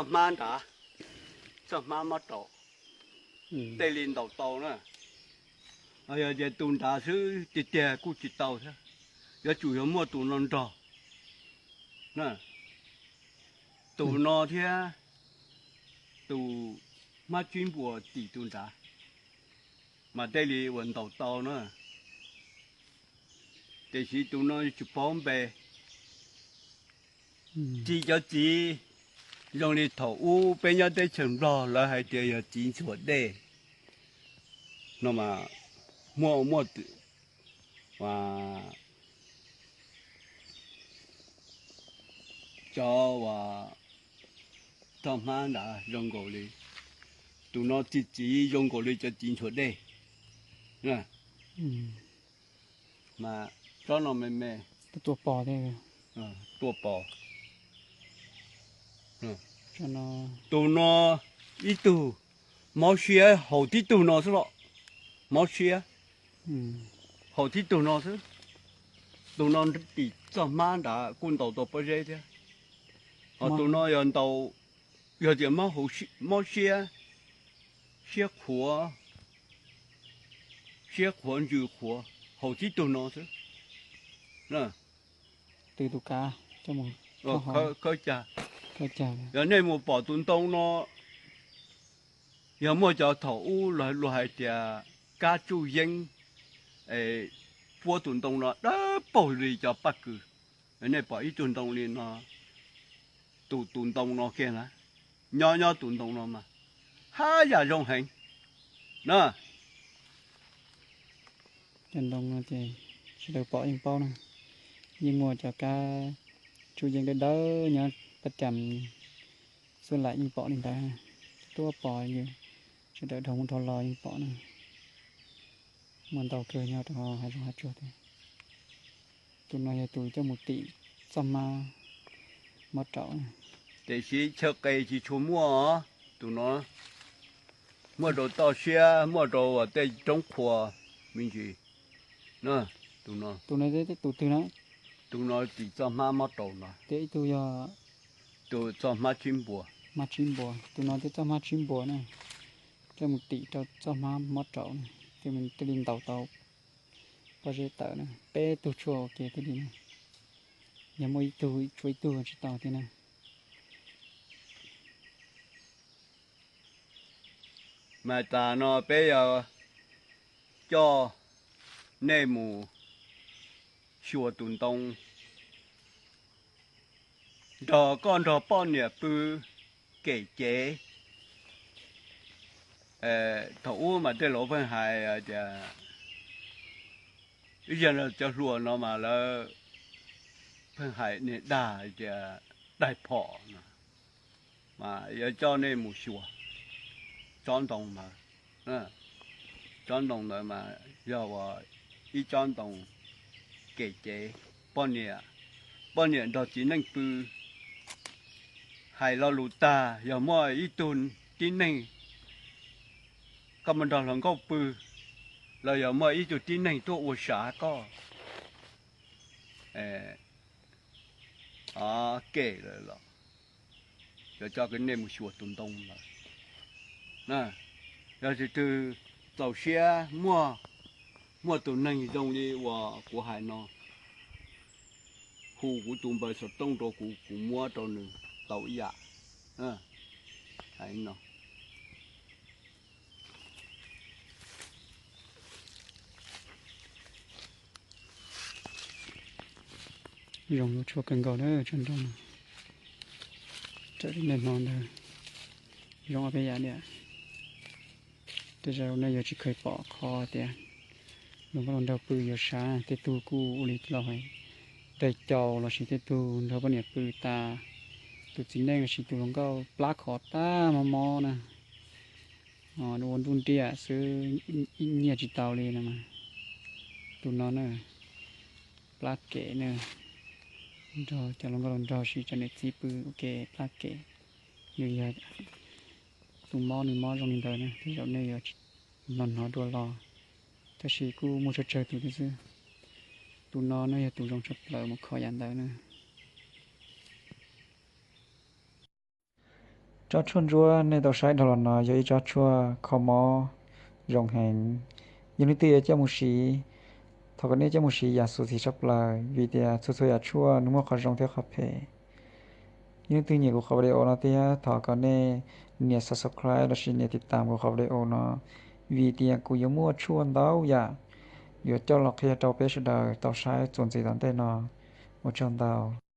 Txoj hmab nrad, txoj hmab mob raum, tej li ntaus tau na. Yog tias tus nrad xwb tiag tiag kuj tsis tau thiab, yuav tsum yog muaj tus no nrog. Tus no thiab tus hmab tsib npuas tim tus nrad mas tej li uas ntaus tau na. Tiam sis tus no tsis paub npe. Tsis cov txiv zoo li thaum ub peb nyob teb chaws Nplog lawv hais tias yog txiv ntxhuav dej no mas muaj, muaj cov uas txoj hmab nrad zoo nkaus li, tus no txiv txiv zoo nkaus li cov txiv ntxhuav dej. Mas tsob no me me, tuaj pos, tuaj pos. Tus no ib tug mob siab haus tib tug no xwb los, mob siab haus tib tug no xwb. Tus no tim txoj hmab nrad kuj ntaus tau pob zeb thiab. Ho tus no yog ntaus, yog tias mob siab, siab qhuav, siab qhuav ntsws qhuav, haus tib tug no xwb. Khawb cag, yog nej mus pom tus ntoo no, yog muaj cov thaum ub luag hais tias kab tsuj yeeb, puab tus ntoo no dawb paug li cov paj kws. Nej pom ib tug ntoo li no, tus tus ntoo no kiag na, nyob nyob tus ntoo no mas haj yam zoo heev na. Cov ntoo no ces sawv daws pom yeej paub na, yeej muaj cov kab tsuj yeeb dawb dawb nyob pab cas xwb lam yeej pom li ntawd. Tuaj pom, sawv daws dhau mus dhau los yeej pom na. Muaj ntau kawg nyob rau hav zoov hav tsuag thiab. Tus no yog tus coj mus tim txoj hmab mob raum. Tiam sis chaw qes tsis tshua muaj, tus no muaj rau toj siab, muaj rau tej roob qhuav me ntsis. Tus no, tus no tim txoj hmab mob raum no. Tus txoj hmab tsib npuas, hmab tsib npuas, tus no thiab txoj hmab tsib npuas na, coj mus tim rau txoj hmab mob raum na, thiaj li ntaus tau pob zeb tawm na, peb tug tshuaj ua ke thiaj li na. Yog muaj ib tug tshuav ib tug tsis tau thiab na. Mas tas no peb yuav coj nej mus xyuas tus ntoo, nrog koj nrog poj niam pw kem cev. Thaum ub mas tej laus pheej hais tias, ib yam li cov hluas no mas lawv pheej hais niag dag hais tias daig phom no, mas yuav coj nej mus xyuas tsob ntoo ntawd. Tsob ntoo ntawd mas yog uas ib tsob ntoo kem cev, poj niam, poj niam nrog txiv neej pw, hais lo lus tag yog muaj ib tug tib neeg, koj mus nrog hluas nkauj pw, los yog muaj ib tug tib neeg tuaj ua sav koj kem lawm los, yuav coj nej mus xyuas tus ntoo ntawd. Yog tus twg txaus siab, muaj, muaj tus neeg zoo li uas kuv hais no, hu kuv tus npawb xov tooj rau kuv, kuv muab rau nws tau ib yam. Hais no, zoo ua tshuaj kawg nkaus na tsob ntoo no. Raws li nej hnov ntawd, zoo ob peb yam li. Tej zaum nej yuav tsis kheev pom qhov tias hluas nkauj hluas nraug pw yuav sav, tej tug kuj ua li los hais daig cau, lossis tej tug nrog poj niam pw tas, tus txiv neej lossis tus hluas nkauj plab khov tag mob mob na, ua nruj nriaj xwb, ib nyiaj tsis tau li no. Tus no na, plab kem na, nrog cov hluas nkauj hluas nraug lossis cov niam txiv pw ua ke plab kem. Nws yog tus mob, nws mob zoo li ntawd na, tej zaum nej yuav hnov hnov dua los, tab sis kuj muaj tsawg tsawg tus thiab xwb. Tus no na yog tus zoo tshaj plaws mus kho yam ntawd na. Tsob tshuaj ntsuab nej tau saib dhau los no yog ib tsob tshuaj kho mob zoo heev. Yog leej twg yuav coj mus siv, thov kom nej coj mus siv yam xus txim tshaj plaws, vim tias txhua txhua yam tshuaj nws muaj qhov zoo thiab qhov phem. Yog leej twg nyiam kuv qhov video no thiab thov kom nej nias subscribe lossis nias tiv tam kuv qhov video no, vim tias kuv yuav muaj tshuaj ntau yam yuav coj los qhia rau peb sawv daws tau saib txuas ntxiv tom ntej no. Ua tsaug ntau.